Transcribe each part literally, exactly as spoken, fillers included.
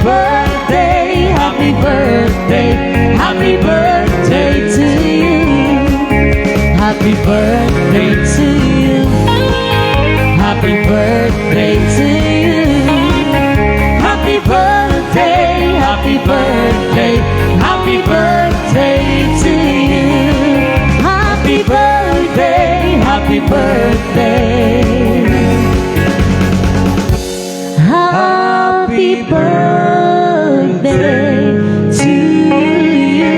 birthday, happy birthday, happy birthday to you. Happy birthday to you. Happy birthday to you. Happy birthday, happy birthday, happy birthday to you. Happy birthday, happy birthday. Happy birthday to you.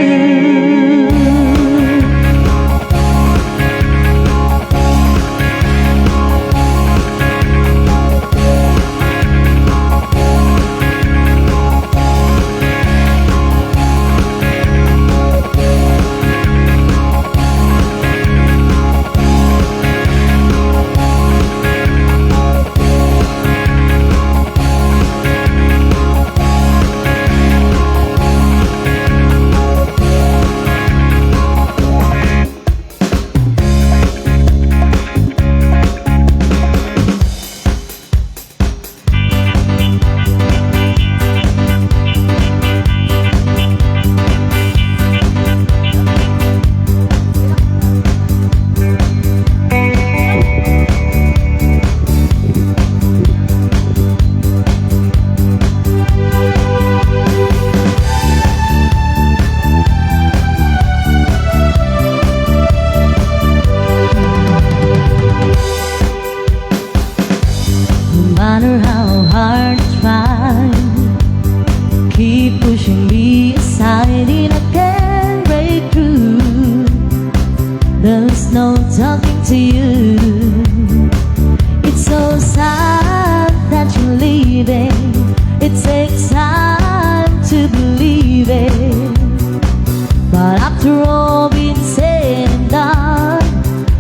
No matter how hard I try, keep pushing me aside and I can't break through. There's no talking to you. It's so sad that you're leaving. It takes time to believe it. But after all been said and done,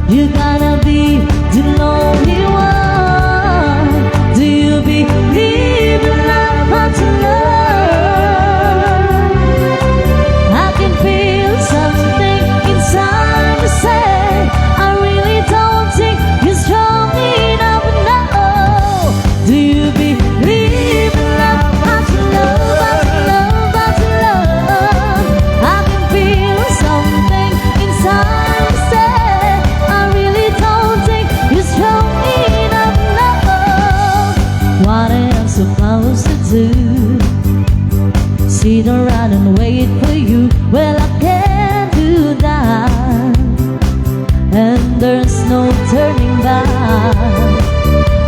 you gotta be the lonely one. Do you believe in love after love? I can feel something inside me say, I really don't think you're strong enough now. Do you believe in love after love, after love, after love? I can feel something inside me say, I really don't think you're strong enough now. What am I supposed to do? Sit around and wait for you. Well, I can't do that. And there's no turning back.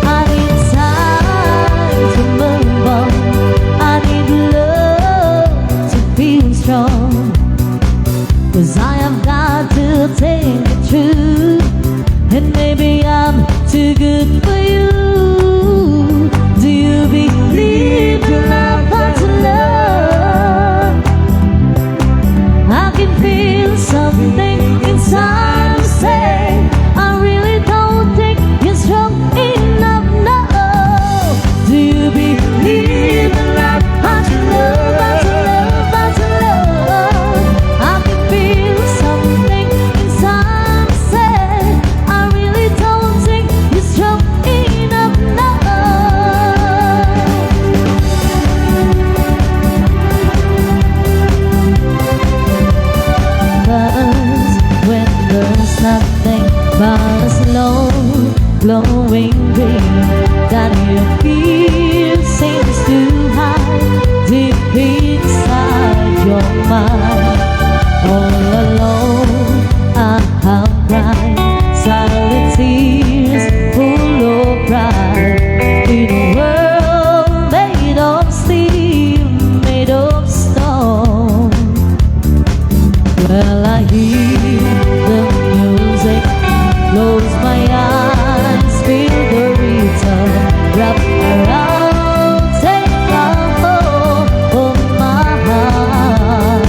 I need time to move on. I need love to feel strong. 'Cause I have got to think it through. And maybe I'm too good for you. Do you believe in love after love? I can feel something inside me say, I really don't think you're strong enough now. Do you believe in love after love, after love, after love? I can feel something inside me say, I really don't think you're strong enough now. 'Cause when there's nothing but a slow glowing green that your fear seems to hide deep inside your mind. All alone, I have cried silent tears full of pride in a world made of steel, made of stone. Well, I hear the music, close my eyes, feel the rhythm, wrap around, take a hold of my heart.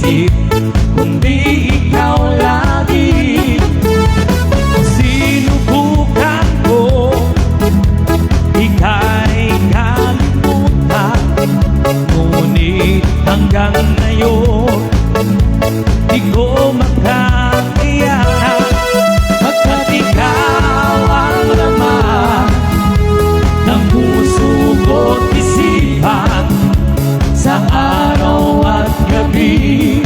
isip, kundi ikaw lagi. Sinubukan ko ika'y kalimutan, ngunit hanggang ngayon, di ko makakaya. Pagkat ikaw ang laman ng puso ko't isipan, sa araw at gabi,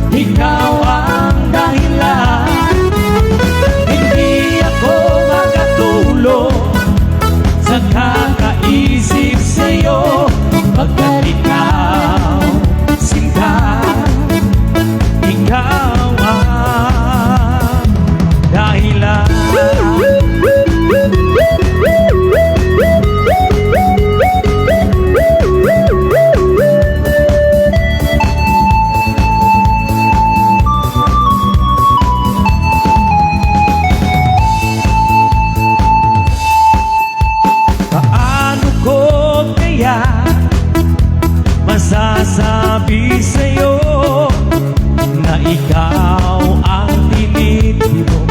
ikaw ang dahilan. Hindi ako makatulog sa kakaisip sa'yo, pagkat ikaw, sinta, ikaw ang dahilan. Paano ko kaya masasabi sa'yo na ikaw ang tinitimo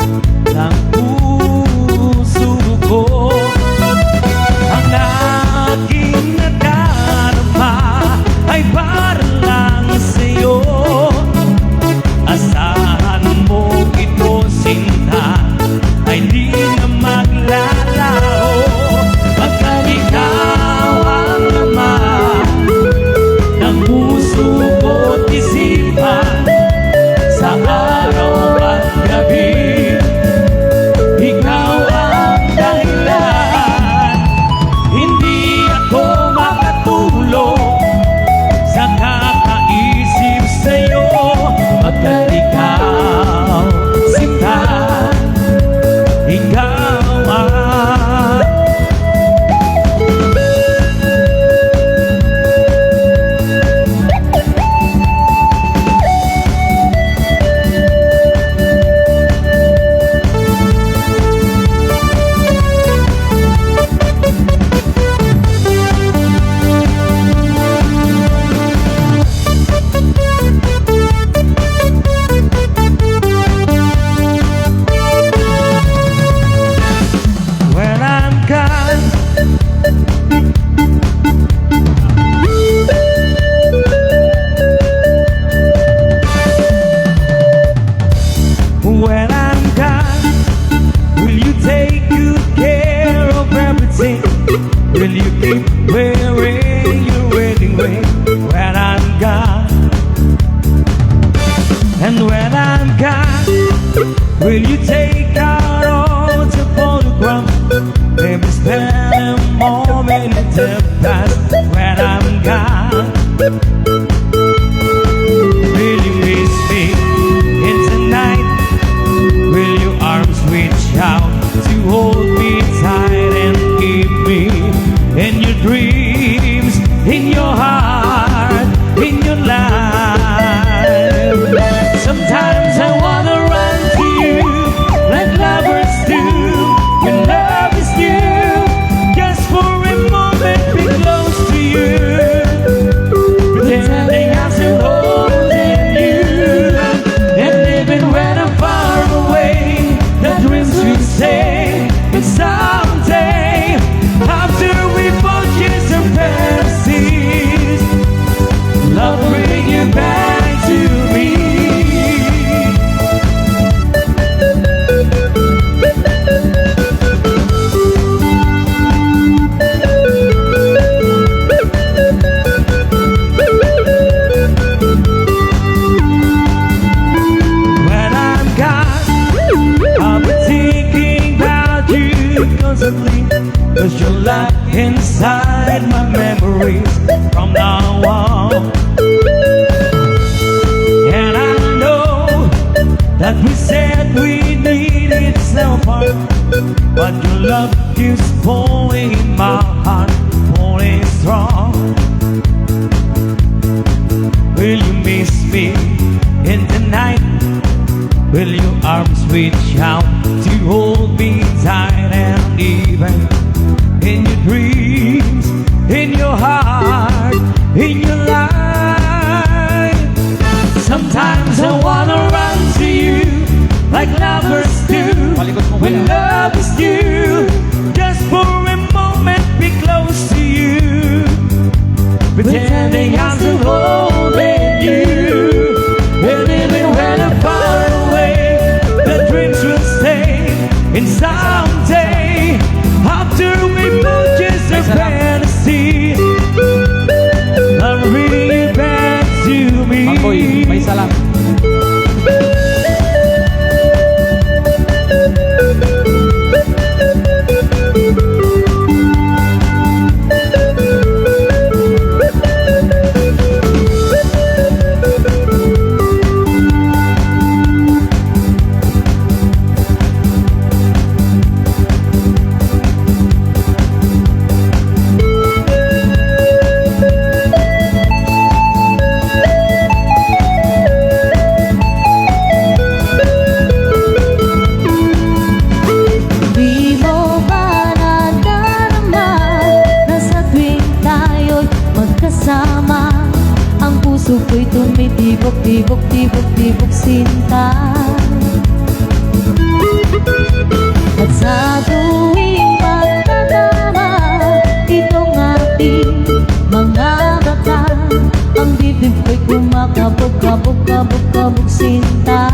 ng puso ko? Ang aking nadarama ay para lang sa'yo. Asahan mo ito, sinta, ay di na maglalaho. Pagkat ikaw ang laman ng puso ko't isipan, sa araw at gabi, ikaw ang dahilan. Hindi ako makatulog sa kakaisip sa'yo, pagkat ikaw, sinta, ikaw ang When I'm gone, when I'm gone, will you take good care of everything? Will you keep wearing your wedding ring when I'm gone? And when I'm gone, will you take out all the photographs? Maybe spend a moment in the past when I'm gone. Will you miss me in the night? Will your arms reach out to hold me tight and keep me in your dreams, in your heart, in your life? Sometimes I wanna run to you like lovers do when love is new. Just for a moment, be close to you, pretending I'm still holding you. And even when I'm far away, the dreams we stay. And someday, after we forget our fantasies, love bring you back to me. When I'm gone, I'll be thinking about you constantly, 'cause you're locked inside my memories from now on. And I know that we said we needed someone, but your love keeps pulling my heart, pulling strong. Will you miss me in the night? Will your arms reach out to hold me tight? And even in your dreams, in your heart, in your life, Sometimes I wanna run to you like lovers do. Palikot mo, when kuya. Love is new, just for a moment be close to you. Pretending I'm still holding you. And even when I'm far away, the dreams will stay. And someday, after we both just a fantasy, I'm bringing you back to me. Mangboy, may salam. Di mo ba nadarama na sa tuwing tayo'y magkasama, ang puso ko'y tumitibok, tibok, tibok, tibok, sinta? At sa tuwing magdadama itong ating mga mata, ang dibdib ko'y kumakabog, kabog, kabog, kabog, sinta.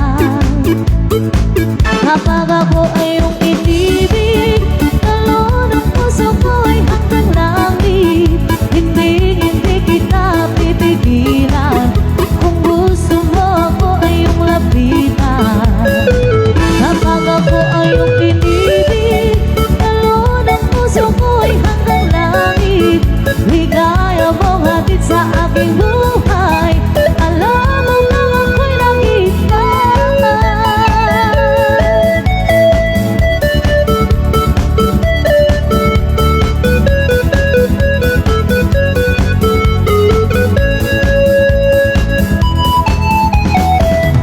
Kapag ako ay iyong inibig, talon ang puso ko ay hanggang langit. Hindi, hindi kita pipigilan. Kung gusto mo ako ay iyong lapitan. Kapag ako ay iyong inibig, talon ang puso ko ay hanggang langit. Ligaya mong hatid sa aking buhay. Alam mo bang ako'y nakita?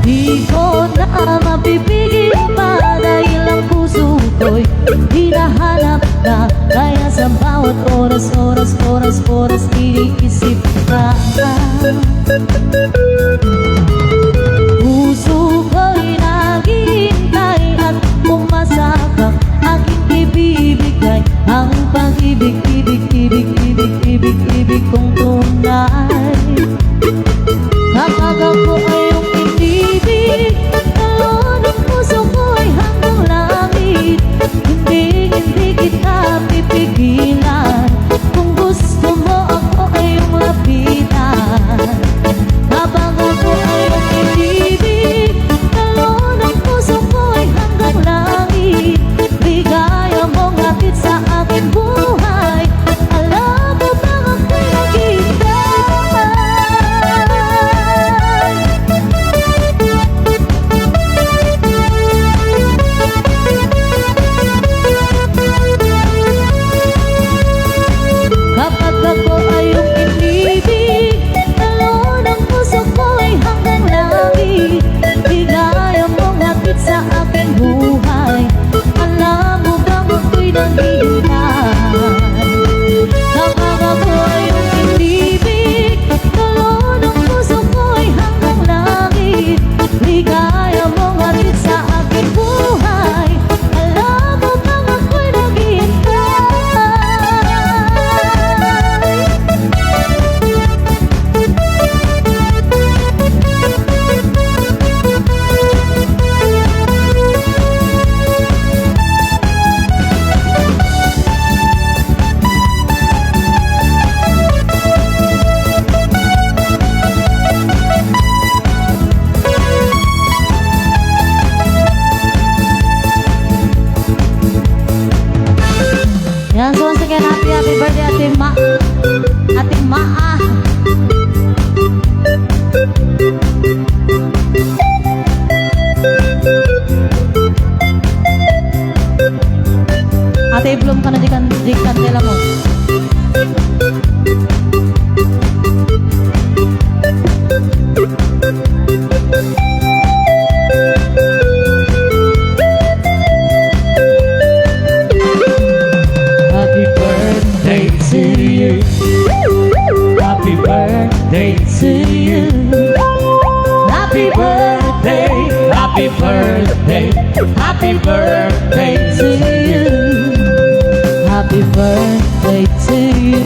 Di ko na mapipigil pa dahil ang puso ko'y hinahanap na. Kaya sa bawat oras, oras, oras, oras, iniisip ka. Puso ko'y naghihintay at umasa ka. Aking ibibigay ang pag-ibig, ibig, ibig, ibig, ibig, ibig kong tunay. Kapag ako ay iyong inibig, talon ang puso ko ay hanggang langit. Hindi, hindi kita pipigilan. Kung gusto mo ako ay iyong lapitan. Kapag ako ay iyong inibig, talon ang puso ko ay hanggang langit. Ligaya mong hatid sa aking buhay. Alam mo bang ako'y naghihintay? Kapag ako ay iyong inibig, talon ang puso ko ay hanggang langit. Ligaya mong hatid sa aking buhay. Alam mo bang ako'y naghihintay? Kapag ako'y iyong inibig, talon ang puso ko'y hanggang langit. Ligaya mong hatid sa aking buhay. Alam mo bang ako'y naghihintay? Yan, so once again, happy, happy birthday, Ate Ma-, Ate Maa. Ate, i-blow mo kano di kan-, di kandela mo. Happy birthday to you. Happy birthday to you. Happy Birthday, happy birthday to you. Happy birthday to you.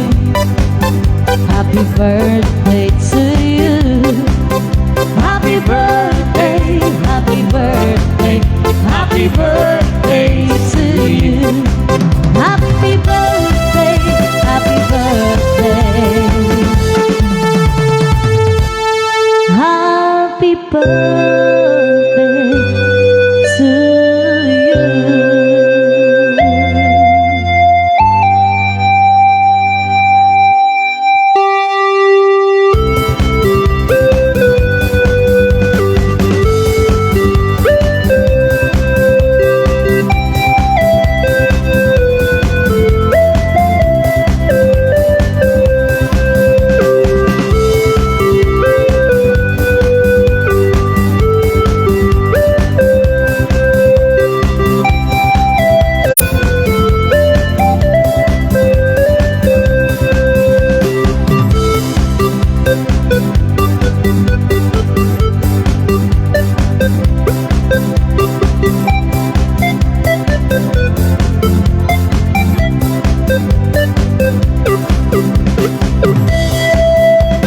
Happy birthday to you. Happy birthday, happy birthday, happy birthday to you. Happy birthday, happy birthday. Happy birthday to you.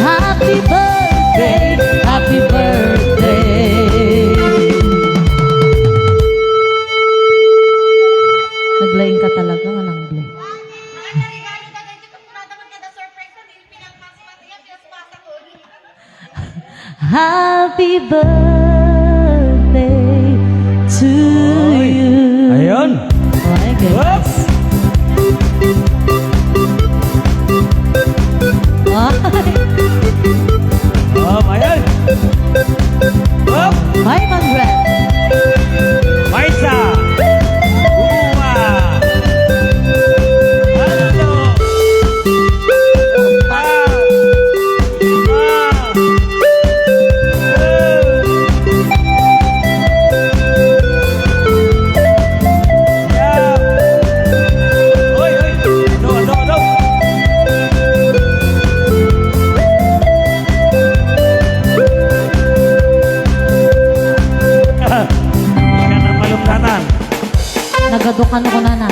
Happy birthday, happy birthday. Naglaing ka talaga nga nang Blay. Happy birthday to Oy. You. Ayun. My goodness. Whoops! Ay. Oh, ayan. Whoop! Ay, congrats. Maysa. Dua. Tatlo. Nagadukan ko na na.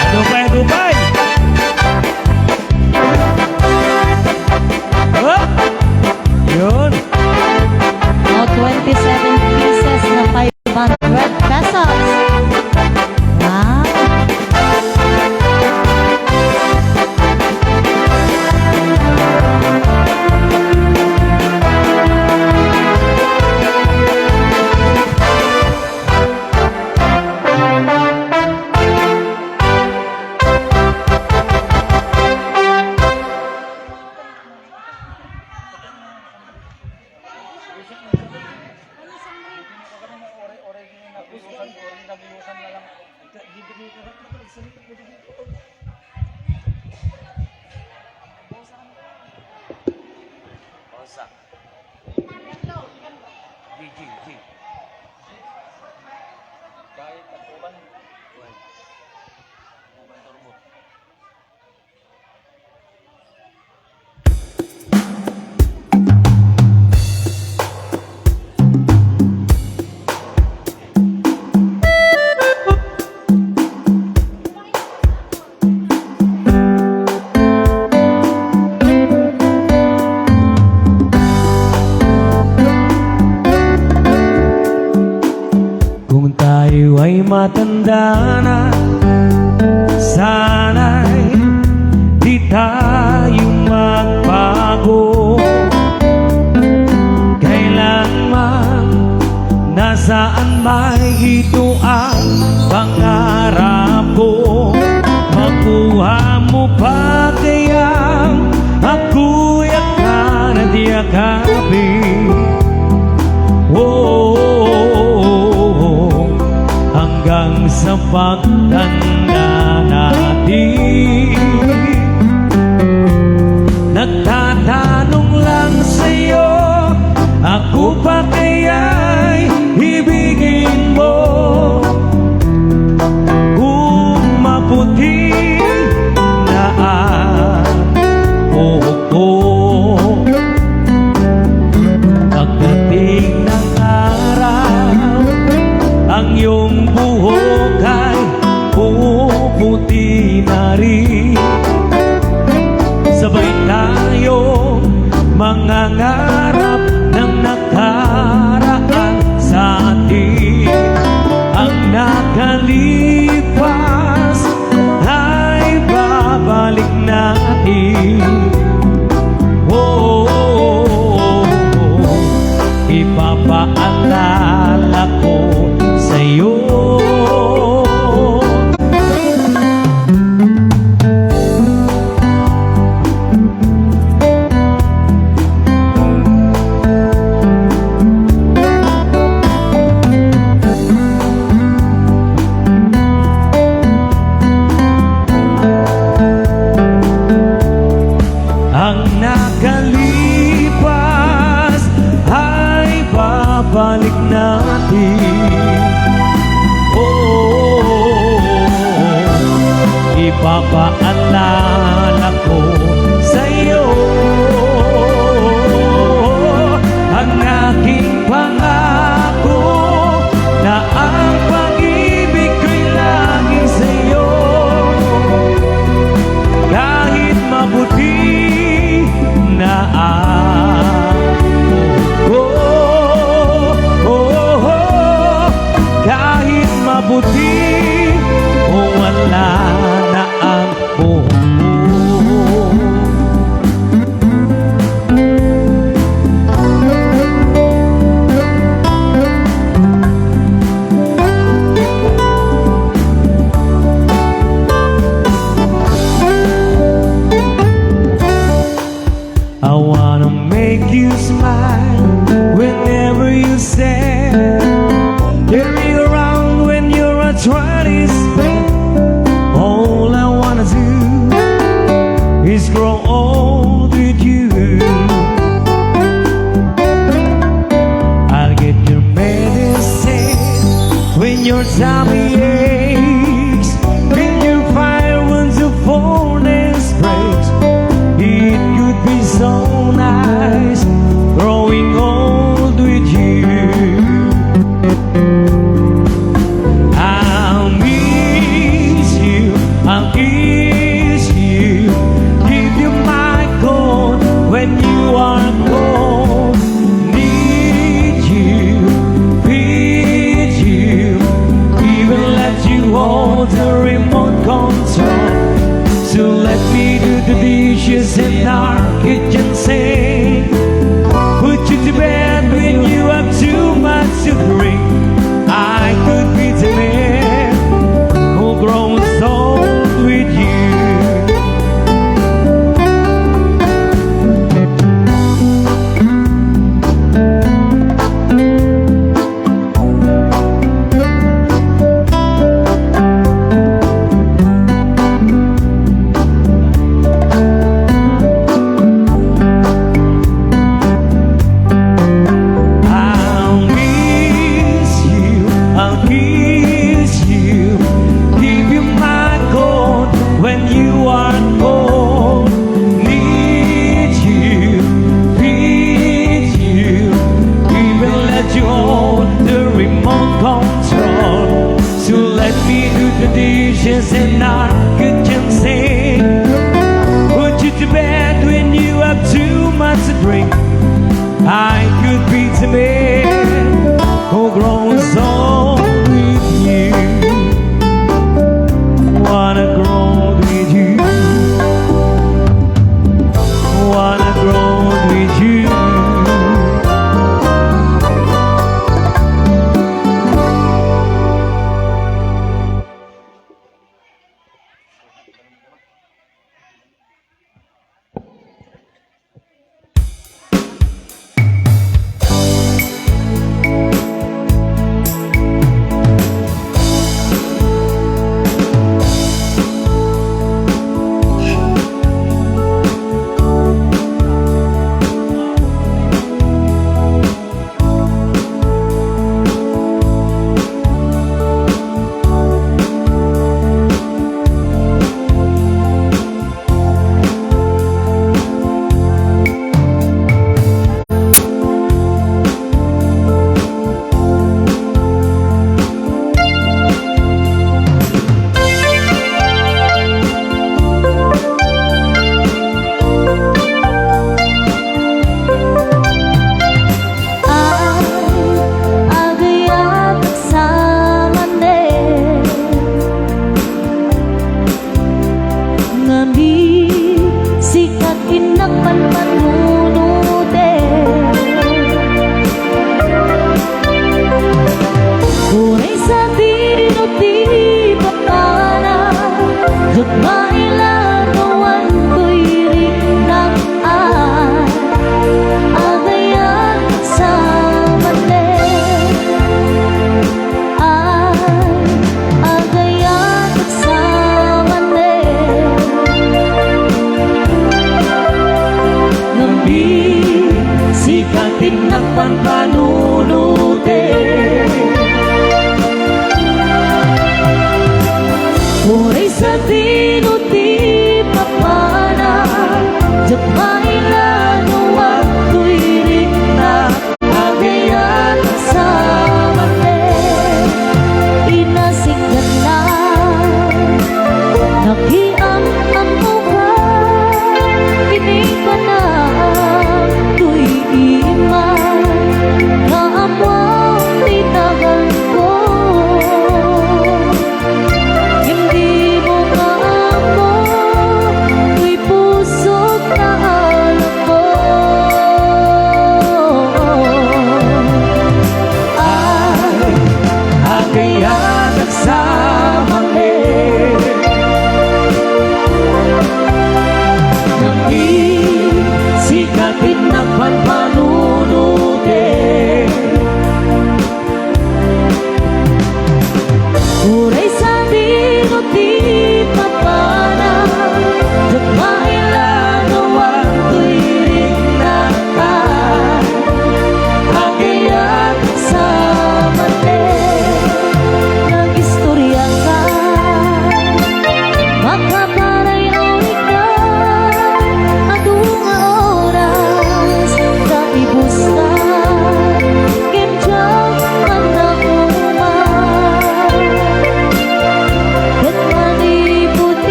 Adupay, adupay. Hop! Yun. O, twenty-seven pieces na five hundred pesos. Wow! G, G, G. Kahit ang uban, uban turbo. Kung tayo ay matanda na, sana'y di tayo magbago. Kailanman, nasaan may ito ang pangarap ko. Makuha mo pa kayang ako'y akan at yakapin? Oh, hanggang sa pagtanda natin. Nagtatanong lang sa'yo, ako pa kaya'y ibigin mo? Kung maputi Papaalala ko sa'yo ang aking pangako na ang pag-ibig ko'y laging sa'yo. Kahit mabuti na ang buhay ko, kahit mabuti o wala na ang buhay ko. I wanna make you smile whenever you say, carry around when you're a trying to spend. All I wanna do is grow old with you. I'll get your medicine when your tummy aches, when your fire when the furnace breaks. It could be so nice growing old with you. I'll miss you, I'll kiss you, give you my coat when you are cold. Need you, feed you, even let you hold the remote control. So let me do the dishes in our kitchen sink. Put you to bed when you have too much to drink. I could be the man who grows old with you. I'll miss you, I'll kiss you, give you my coat when you are cold. Need you, feed you, even let you hold the remote control. So let me do the dishes in our kitchen sink. Put you to bed when you have too much to drink. I could be the man who grows old with you. Wanna grow old with you. Wanna grow old with you.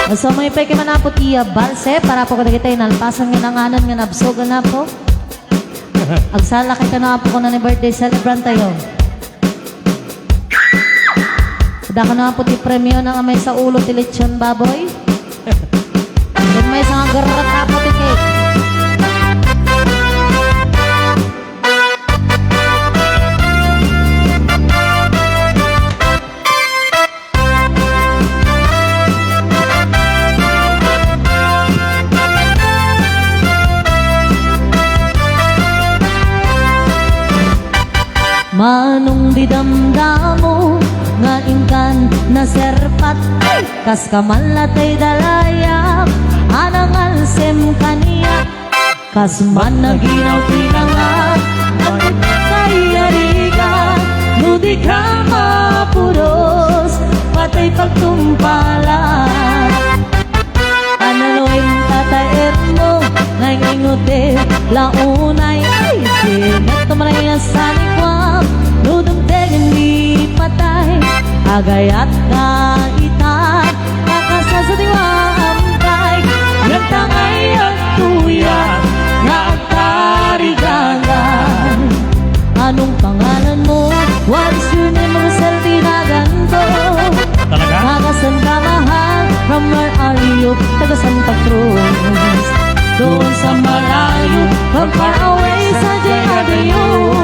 Sumangpet kami, Apo, ti balse para po kadagiti nalpasan nga nanganan nga nabsugan, Apo. Agsala kay kano, Apo, kuna ni birthday celebrant tayo. Dako na, Apo, ti premio na nga maysa ulo ti lechon baboy. Ken maysa nga garrat, Apo, ti cake. Manong di damdamo nga inkan naserpat, ay! Kas kaman latay dalayap a nangalsem kaniak. Kas man naginaw ti nangak, kayarigan, no di ka mapuros, patay pagtumpalan. Anano intataermo, nga inguti, launay, ay, di met tumaray a sanikuam, no dumtegen di patay, agayat ka ita, nakasasadiwa ampay, yantangay agtuya, nga agtarigagan. Anong pangalan mo? What is your name? Rosel ti naganko. Talaga? Taga san ka, mahal? From where are you? Taga Santa Cruz. Doon sa malayo, from far away, sa J R D U.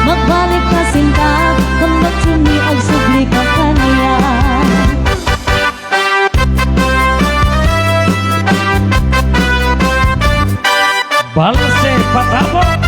Magbalik ka, sinta, come back to me, agsubli ka kaniak. Balse, patapok!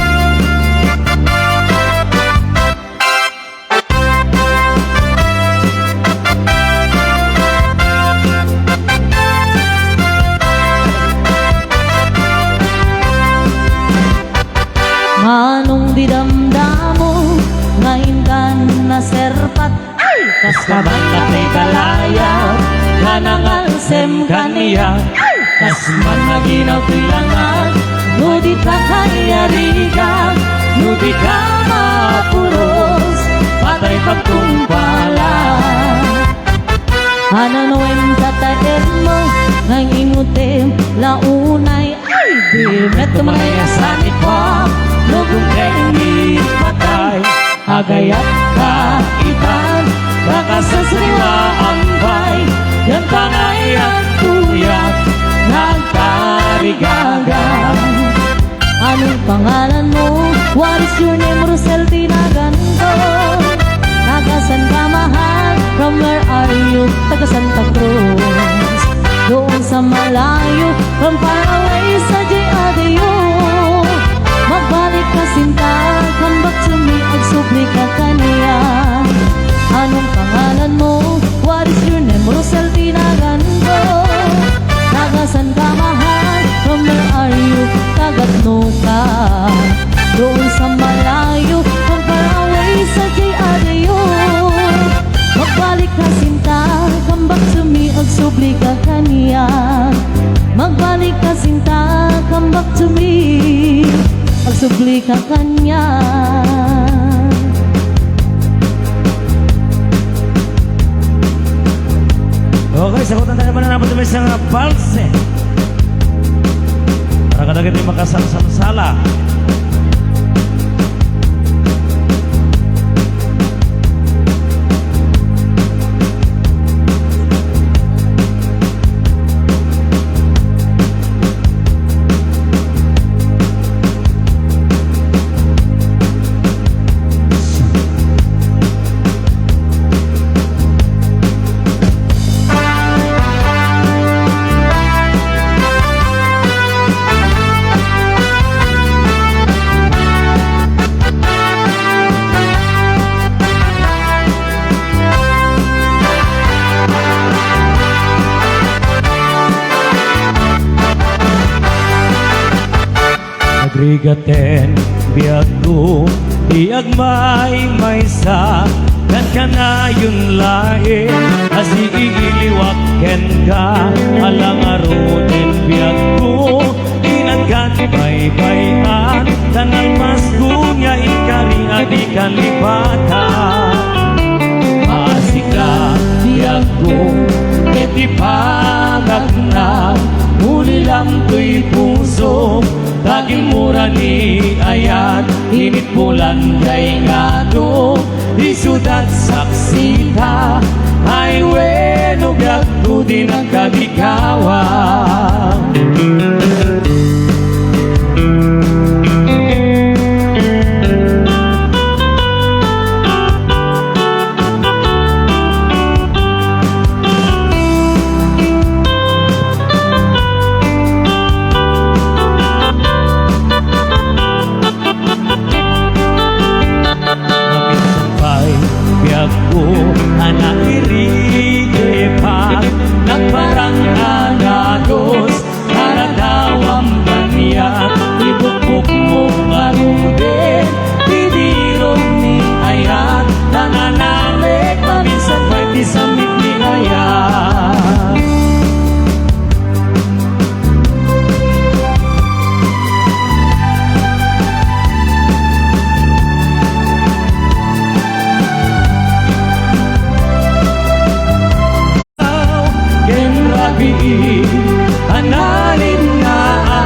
Manong di damdamo nga inkan naserpat, ay! Kas kaman latay dalayap nga nangalsem kaniak, ay! Kas man naginaw ti langag, no di ka kayarigan, no di ka mapuros, patay pagtumpalan. Anano intataermo, nga ingutim, launay, ay! Di met tumaray a sanikuam, no dumtegen di patay, agayat ka itan, nakasasadiwa ampay, yantangay agtuya, nagtarigagan. Anong pangalan mo? What is your name? Rosel ti naganko. Taga san ka, mahal? From where are you? Taga Santa Cruz. Doon sa malayo, from far away, sa J R D U. Magbalik ka, sinta, come back to me, agsubli ka kaniak. Anong pangalan mo? What is your name? Rosel ti naganko. Taga san ka, mahal? From where are you? Tagatno ka. Doon sa malayo, from far away, sa J R D U. Magbalik ka, sinta, come back to me, agsubli ka kaniak. Magbalik ka, sinta, come back to me, agsubli ka kaniak. Okay, sagutan tayo muna ng matamis nga balse. Para kadagiti makasalsalsala. Agrigaten, biagko, ti agmaymaysa, kankanayon laeng a siigiliwak kenka, ala ngaruden, biagko, ti nagkan baybay-an, ta nalpasko nga inkari a di kalipatan. Maasika, biagko, ket ti pag- Ayat, init bulan, dayngado, isudat saksita, ay wenno biagko di nagkabikawa. Maminsan pay biagko a nairigipag, nagparang a dagus, karadawam kaniak, ibukbukmo ngaruden, didirom ni ayat, nananamik, maminsan pay ti sammit ni ayat. Ken rabii a nalinnaaw,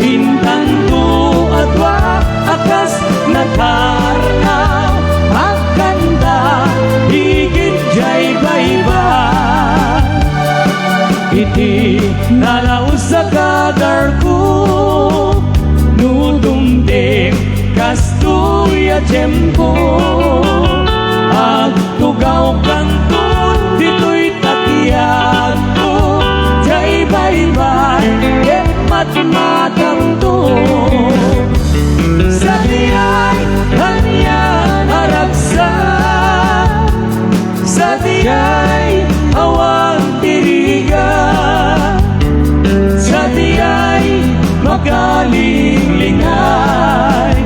intanto a dua a kas natarnaw, agkanta igid jay baybay. Iti nalaus a kadarko, no dumteng kastoy a tiempo, agtugawkanto ditoy tatiagko, jay baybay ket matmatamto. Sadiay anian a ragsak, sadiay awan ti rigat, sadiay makalinglingan,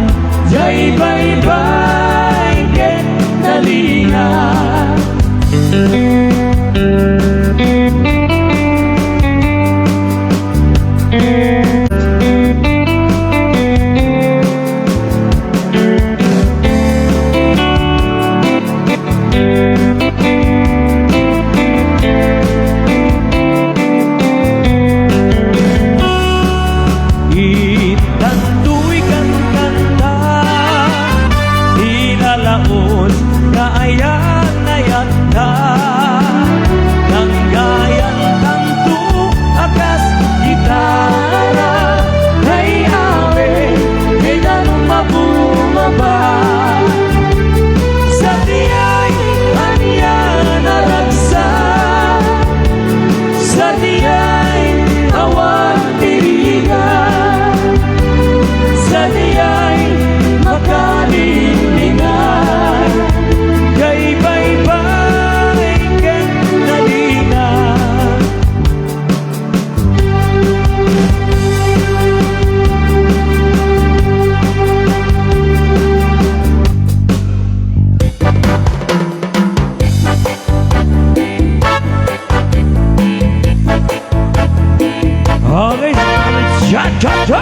jay baybay ket nalina. Itdan toy kankanta, ilalaos nga ayan-ayatda, nanggayan tanto a kas gitara, naiawit, di na mabumaba. Sadiay anian a ragsak, sadiay awan ti rigat, sadiay makalinglingan, jay baybay ket nalina. Okay. Cha, cha, cha.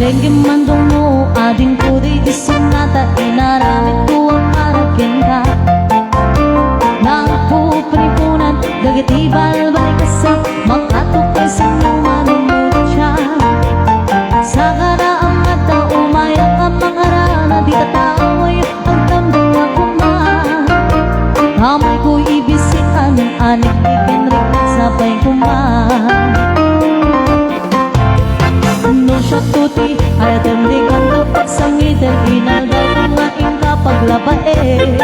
Denggem man dumo, adingko di isunata, inaramidko a para kenka. Nangpupuniponan dagiti balbalikas, makatukay sano manumutsa. Sagana a mata, umayak a mangarana, di tataoy, agtambong a koma. Amayko ibisian, anik ti pinriknat, sapay koma. No siakto ti ayatem, dikanto pagsangiten, inaldaw nga inka paglabaen.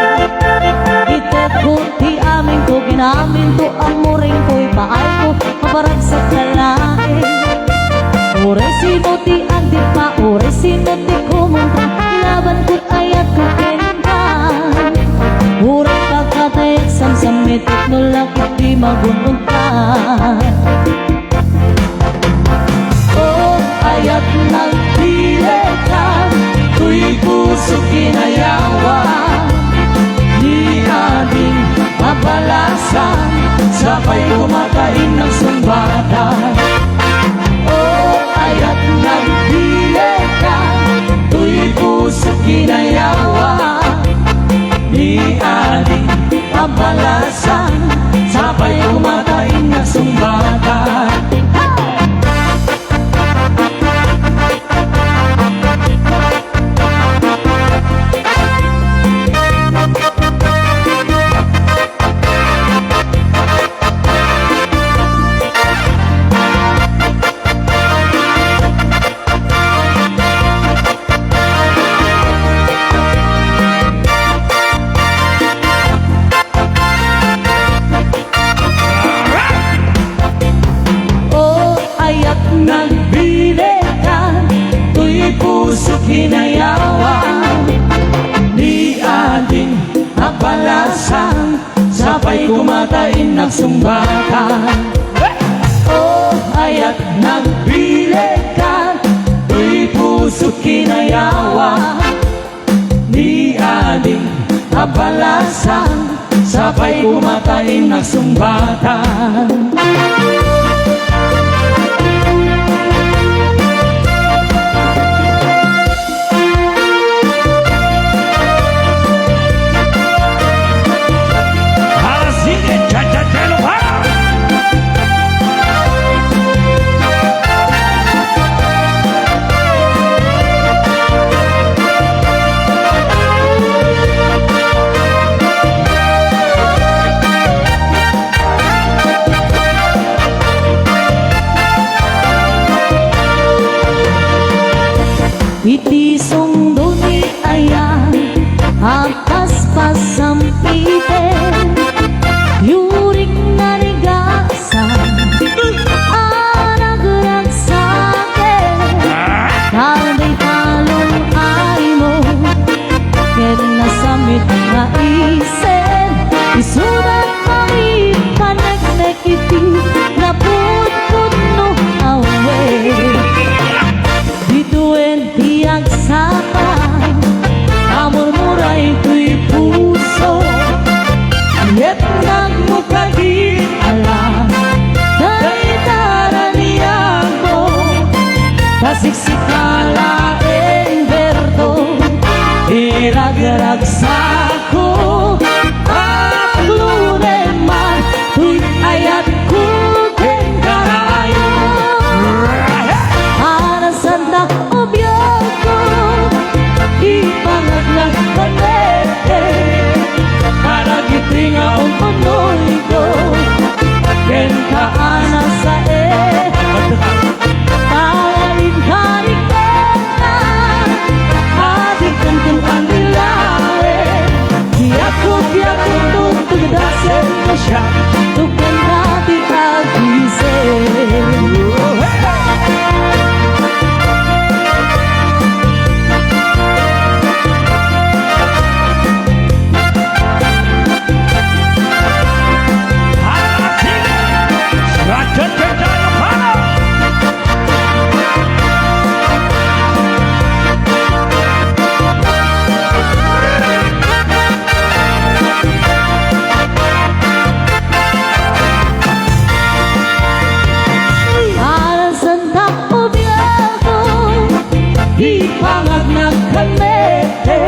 Itetko ti aminko, kinaminto a muringko, ipaayko, maparagsak ka laeng. Uray sino ti agdirpa, uray sino ti kumontra, ilabanko ayatko kenka. Uray pagkatayek, samsammitek no lakit ti magun-unta. Oh, ayat, nagdi Toy puso kinayawan, ni ading abalasan, sapay kumata innak sungbatan. O ayat nagbilekan, toy puso kinayawan, ni ading abalasan, sapay kumata innak sungbatan. O ayat nagbilekan, toy puso kinayawan, ni ading abalasan, sapay kumata innak sungbatan. O ayat nagbilekan, toy puso kinayawan, ni ading abalasan, sapay kumata innak sungbatan. Alas siete, cha-cha-cha, lo para. Iti sungdo ni Ayan a paspasampiten, yurik narigasan a nagragsaken. Kaday talon-aymo ken nasamit nga isen, isuda kami paneknek iti napudpudno a wen. Ditoyen ti agsapa a murmuray toy puso, ket nagmukadi ala dayta raniagmo. Pasiksika laeng berto, iragragsako, akluneman, toy ayatko kenka rayo. Anasantak o biagko, ipangagnak kanete, kadagiti nga un-unoyko, kenka a nasaek. Pagarikarikena, adikanto a ni laeng. Diak ko, diak ko tutugasen no siak, no kenka ti agisem. Anasantak o biagko, ipangagnak kanete,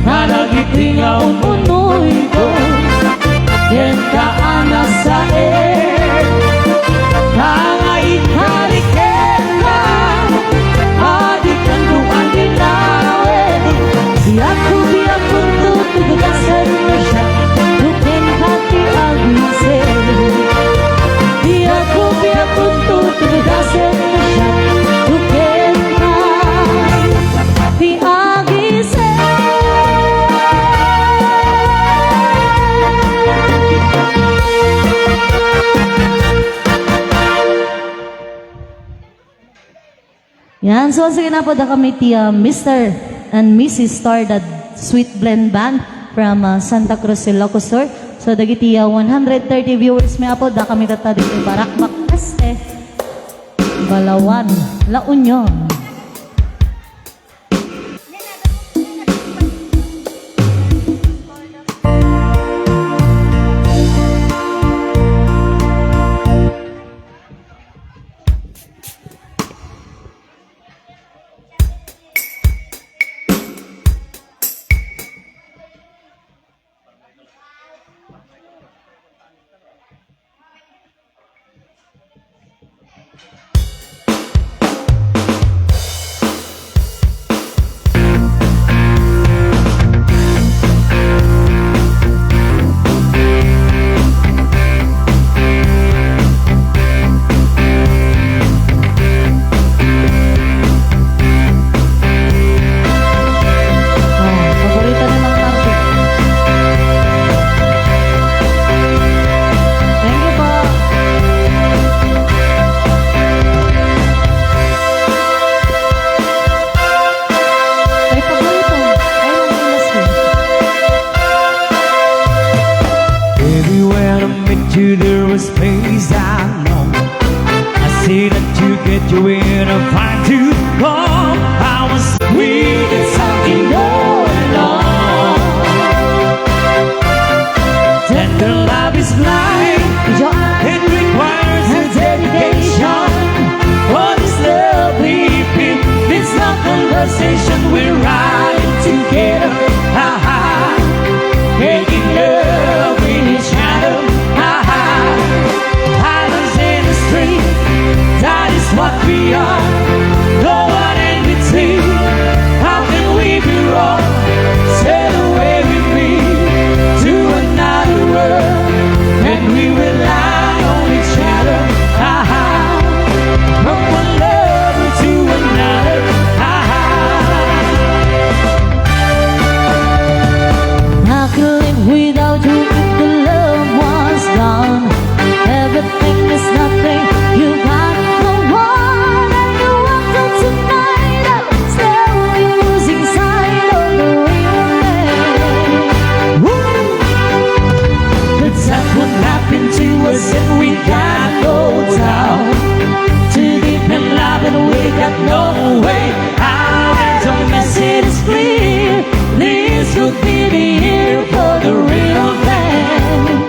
kadagiti nga un-unoyko, kenka a nasaek. Pangarikarikena, adikanto a ni laeng. Diak ko, diak ko tutugasen no siak, no kenka ti agisem. Diak ko, diak ko tutugasen no siak, no kenka ti agisem. Yan. So, sige na po, da kami ti, ah, Mister and Missus Stardad Sweet Blend Band from, ah, Santa Cruz, Ilocos Sur. So, dagiti, ah, one hundred thirty viewers mi, apo, da kami tatta ditoy Barakbak, S F, Balawan, La Union. Oh, paborito ni Mang Marvin. Thank you po. Ay, paborito. Ay, Mang Inas yun. Everywhere I meet you, there was space I know. I see that you get your way and I find you gone. I was with something going on. Tender love is blind and requires a dedication. What is love if it means no conversation? We're riding together, ha ha, making love with each other, ha ha. Islands in the street, that is what we are. No one in between. How can we be wrong? Sail away with me to another world, and we rely on each other. Aha. From one lover to another. Aha. I could live without you if the love was gone. Everything is nothing. You got no one, and you walk out tonight. Still losing sight of the real thing. Woo! But that would happen to us if we got no time to deep in love, and we got no way out. As the message is clear, this could be the year for the real thing.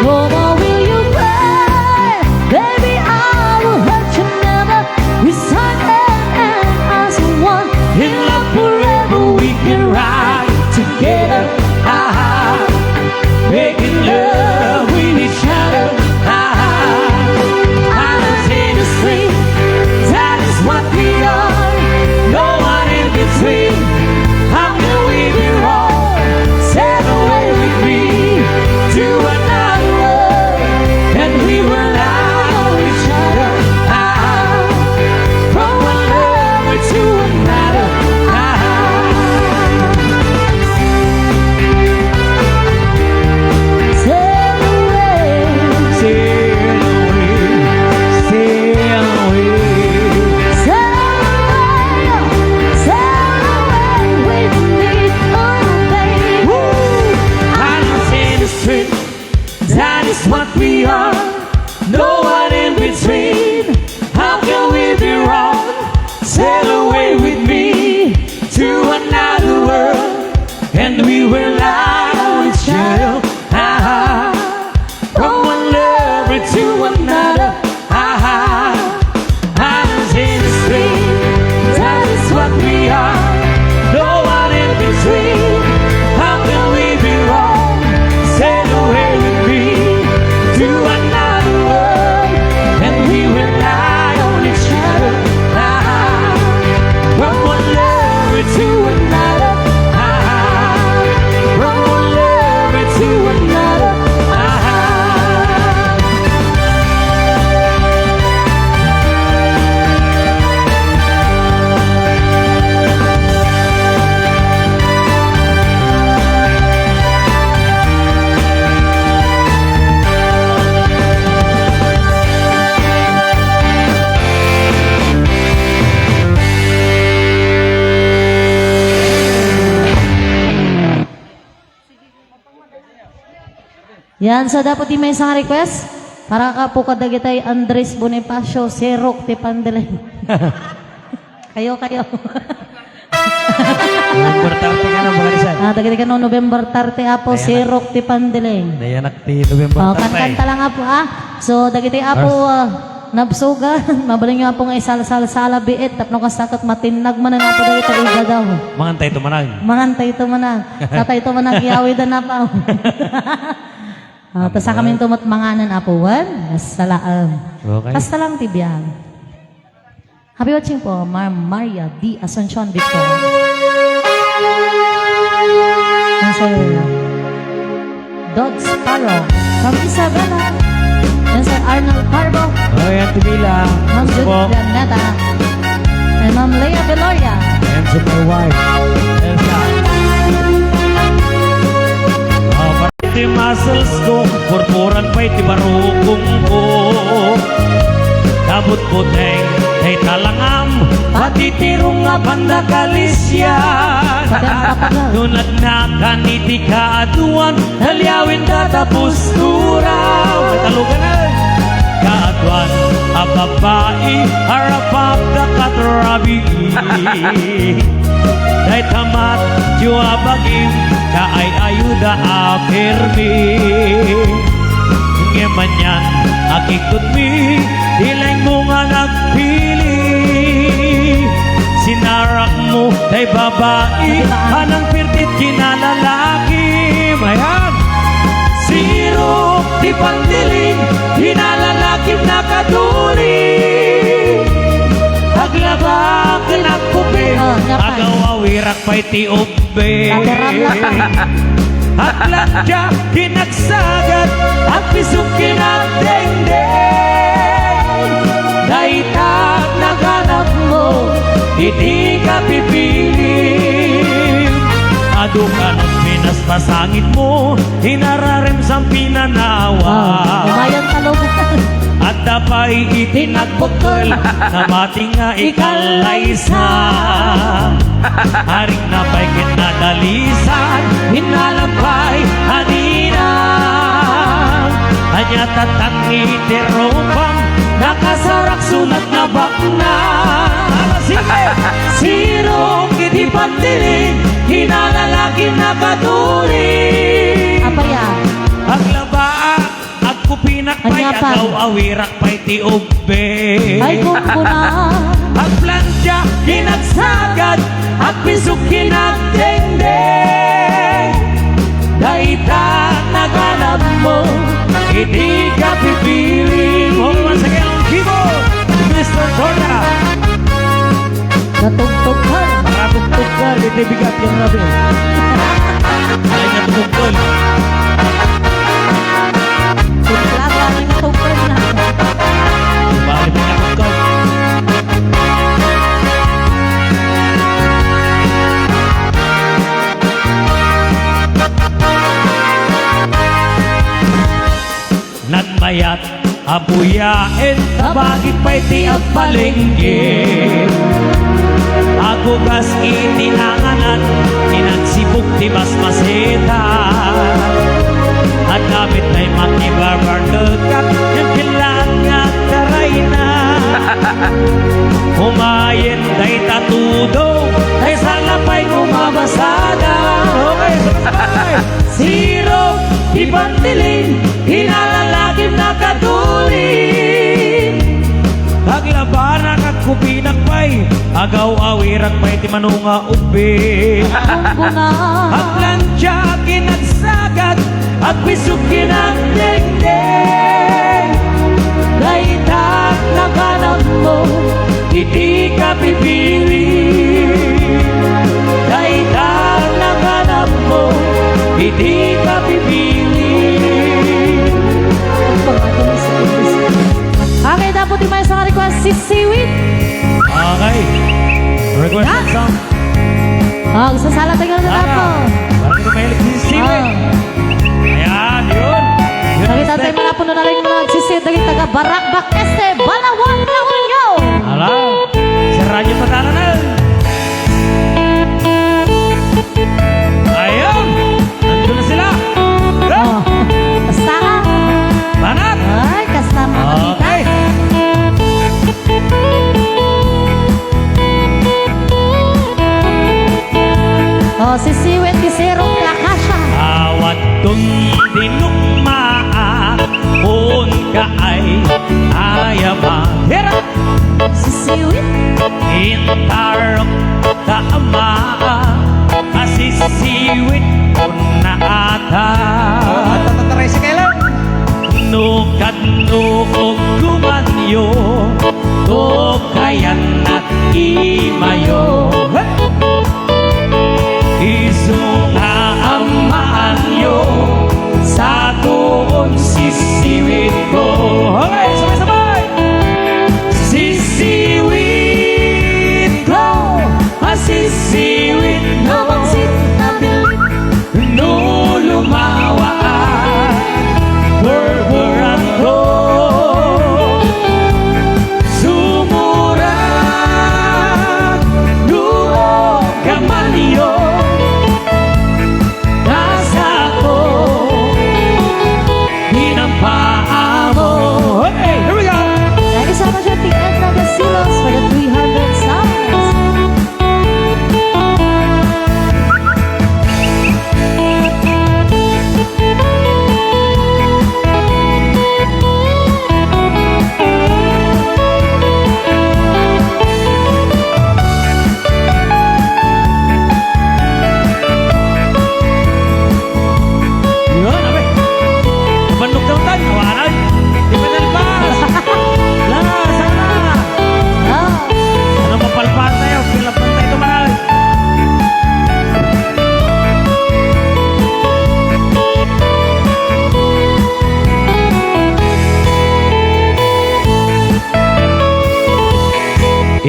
No more will you cry, baby, I will hurt you never. We stand hand in hand as one. In love forever, we can ride together. Ah, making love with each other. Ah, islands in the street, that is what we are. No one in between. How can we be wrong? Sail away with me to another world, and we rely on each other. Ah, from one lover to another. Ah. Sail away. Sail away. Sail away. Sail away. Sail away with me, oh baby. Woo! Islands in the street, that is what we are. No one in between. How can we be wrong? Sail away with me to another world, and we rely on each other. Ah, from one lover to another. Ah, islands in the stream, that is what we are. No one in between. How can we be wrong? Sail away with me to another world, and we rely on each other. Ah, from one lover to another. Ah, from one lover to another. Ah. Yan, so dapat di may isang request para kapo kadagitay Andres Bonifacio, Sirok ti Pandeleng. Kayo, kayo. November thirty ka na, Bangarisan. Ah, dagiti kano, November thirty, Apo, Ayan. Sirok ti Pandeleng. Nayanak ti November Oh, thirty. Kankanta lang, Apo, ah. So, dagiti, Apo, Ars- ah, nabsugan, mabalin nyo, Apo, nga isalsalsala biit, tapno kasta ket matinnag manen, Apo, dagiti igadaw. Mangantay to manang. Mangantay to manang. Satay to manang, iyawidan, Apo. Ah, ta sakaminto met manganen, Apo Juan, nasalaem. Okay. Kasta lang ti biag. Happy watching po, Ma'am Maria D. Asuncion Victor. And Sir Dodge Sparrow from Isabela. And Sir Arnold Carbo. Oh, yan, Tibila. Ma'am Gusto Jude po. Planeta. And Ma'am Lea Veloria. And to my wife, Elsa. Oh, ti muscles ko, purpuran pay ti barukong ko. Kabutbuteng, tay talangam, pati ti rung a banda kalisian. Nunagnakan iti kaaduan, naliawin data postura. Talugan na. Kaaduan a babai, arapap da katrabii. Dayta matyo a bagim, kaay-ayuda a permi. Ngem anian a kikutmi, ti laingmo nga nagpili. Sinarakmo, tay babai, a nangpirtit kinalalakim. Ayan. Sirok ti pantiling, kinalalakim na kaduri. Aglaba ken agkupi, Oh, napan. Agaw-awirak pay ti ubbe. Nateran na. Aglantya ken agsagad, agpisok ken agdengdeng. Dayta naganapmo iti kapipili. Adu kanon pinaspasanginmo, inararim sa pinanawa. Ah, umayan talong. Adda pay iti nagbukkel, namati nga ikallaysa. Aring napay ket nadalisan, innalam pay a dinam. Ania tatang iti rupam, nakasarak sulat na bakna. Sige! Sirok iti pantiling, kinalalakim na kaduri. Apaya? Aglabaak, agkupinak pay, Ania pa? Agaw-awirak pay ti ubbe. Ay, kunkuna. Agplantia, kinagsagad, agpisok, kinagdengdeng. Dayta naganapmo iti kapipili. Once again on keyboard, Mister Torta. Natugtog ka. Nakatugtog ka, dito'y bigat yung rabi. Ay, natugtog ka. Tuklaga, ay, natugtog na. Balik na natugtog. Nagmayat a buyaen, tabagik pay ti agpalengke. Agugas iti nanganan, inagsibuk ti basmaseta. Adda met tay makibarbartekak, ngem kellaan nga agtarayna. Umayen dayta tudong, tay sala pay kumabasada. Okay, sabay-sabay. Sirok ti pantiling, kinalalakim na kaduri. Aglabanak, agkupinak pay, agaw-awirak pay ti mano nga ubing. Unggona. Agplantia, kinagsagad, agpisok, kinagdengdeng. Dayta naganapmo iti kapipili. Dayta naganapmo iti kapipili. Okay, tapos ti maysa nga request, Sisiwit. Okay. Request song. Agsasala tayo na Tara. Tapos. Parang hindi mahilig si Sisiwit. Ah. Ayan, yun. Yun, Nakita tayo mga puno na rin mga nagsisi dagiti taga Barakbak Este, Balawan, La Union. Ala, sa radyo pa tara na. Ayun, nandun na sila. Oh, basta ka. Banat. Ay, kasta makakita. Okay. Oh, Sisiwit ti Sirok ti Acacia. Awattun dinukmaak, unka ay ayama. Hira! Sisiwit. Intarok ta ama, a Sisiwit unna ata. Oh, at, at, at, tricycle.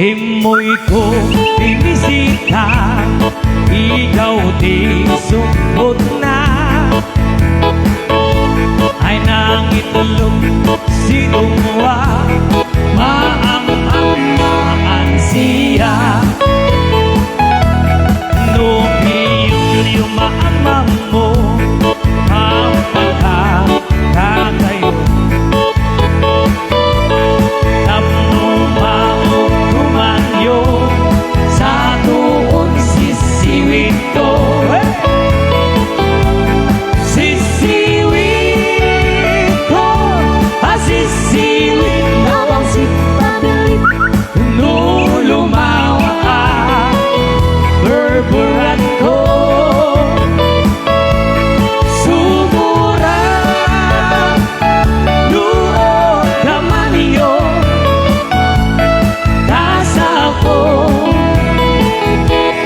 Immoyko ti bisita, ikaw ti sungkotna. Ay nangitlog si Dungwa, maam-amaan siya. No piyumyo maamammo, mampagkakatayo. Tapno maumtumanyo, sa tuon sisiwitko. Sisiwitko, a sisiwit, nawang sipabilit. No lumawa ka, berberanko. Sumurang, duog ka maniyo, ta sa ako,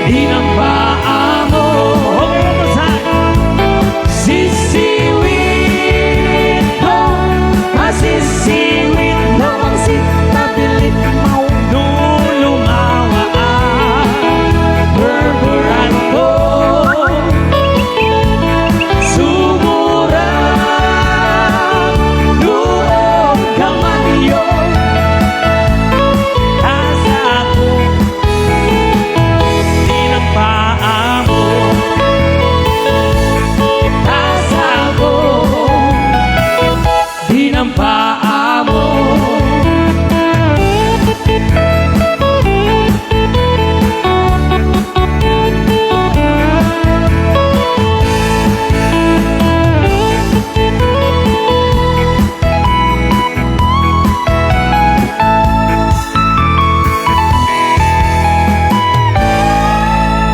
di nang paamo. Sisiwitko, a sisiwit, nawang sipabilit. No lumawa a berberanko. Sumurang, duog ka maniyo, ta sa ako, di nang paamo. Ta sa ako, di nang paamo.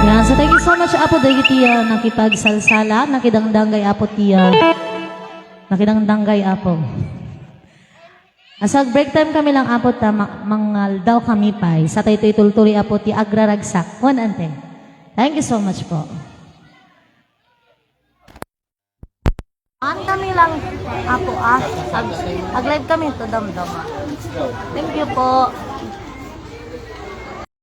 Yan. So, thank you so much, Apo, dagiti, ah, nakipagsalsala, nakidangdanggay, Apo, ti, ah, nakidangdanggay, Apo. As ag-break time kami lang, Apo, ta ma-, mangaldaw kami pay. Sa tayo ito'y tultuloy, Apo, ti agraragsak. Kuan, Ante. Thank you so much po. An kami lang, Apo, ah. Ag-, ag-live kami to damdama. Thank you po.